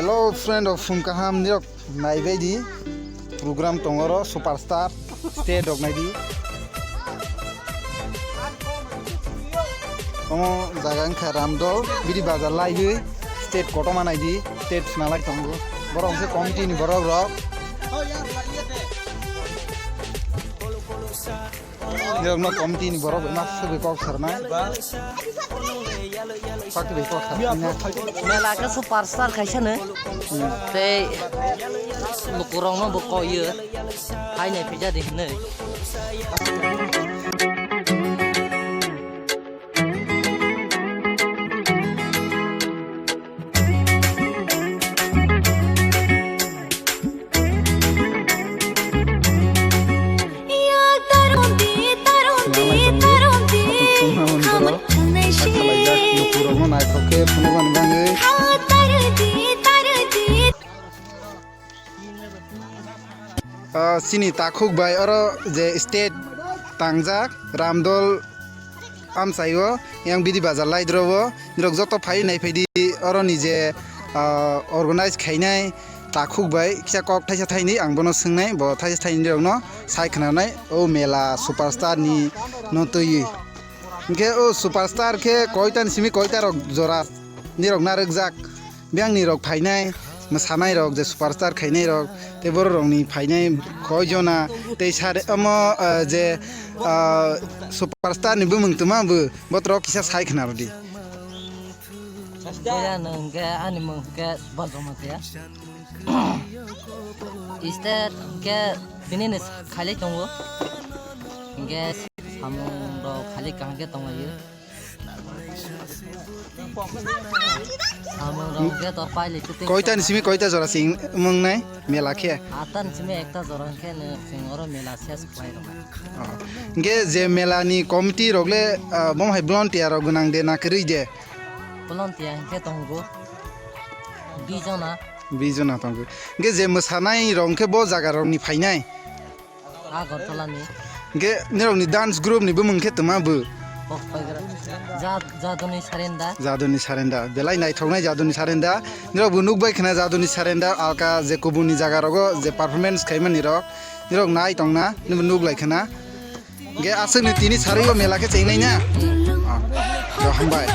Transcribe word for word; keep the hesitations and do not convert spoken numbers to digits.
Hello friend of Phung Kaham, nirok naibaidi program tongoro superstar state rok naidi. Omo jaga wngkha Ramdol, bidi bazar laiwi state kotorma naidi, state swnalai tongo. Borok wngkha committee ni borok rok. Nirokno committee ni borok bai ma swgwi kok sarnai. Sakti bai kok sarnai. Mela khe superstar khaisano. Tei lukurokno bo koiyo. Hai nai pija di hinwi. Nangmani tongo. Atwng phungna manwi borok. Athalaijak lukurokno naithok khe phunukmani bagwi. Ah, chini takhuk bai oro je state tangjak Ramdol amchaio yang bidi bazar laidrobo nirok joto phai nai phaidi oroni je, ah, organize khainai takhuk bai kisa kok thaisa thaini ang bono swngnai bo thaisa thaini rokno sai khwnanai o mela superstar ni no twiwi. Hinkhe o superstar khe koita ni simi koita rok jora nirok narwkjak. Biyang ni rok phainai, mwsanai rok je superstar khainai rok, tei borok rok ni phainai koi jona, tei sare omo, ah, je, ah, superstar ni bumung twma bo, botrok kisa sai khna rwdi. Boya no hwnkhe ani mung hwnkhe Bojomatiya. State hwnkhe tini ni khailai tongo. Hwnkhe samung rok khailai kaham khe tonglaio. Samung rok hwnkhe tor pailai twi twi. Koita ni simi koita jora se wng-, wng nai mela khe? Atta ni simi ekta jora hwnkhe no chwng oro mela ses khlai rwkha. Oh. Hwnkhe je mela ni committee rok le, ah, bom hai volunteer rok gwnang de na kwrwi de? Volunteer hwnkhe tongo. Bijona. Bijona tongo. Hwnkhe je mwsanai rok hwnkhe bo jaga rok ni phainai? Agartala ni. Hwnkhe nirok ni dance group ni bumung khe twma bo? Bok Paigara. Ja-, Jaduni Sarenda. Jaduni Sarenda. Belai naithoknai Jaduni Sarenda. Nirok bo nukbai khna Jaduni Sarenda. Alka je kubuni jaga rogo je performance khaimani rok. Nirok nai tongna. Nirok nuklai khna. Ge aswk ni tini sarwi o mela khe chengnai na? Ah, jo, hambai.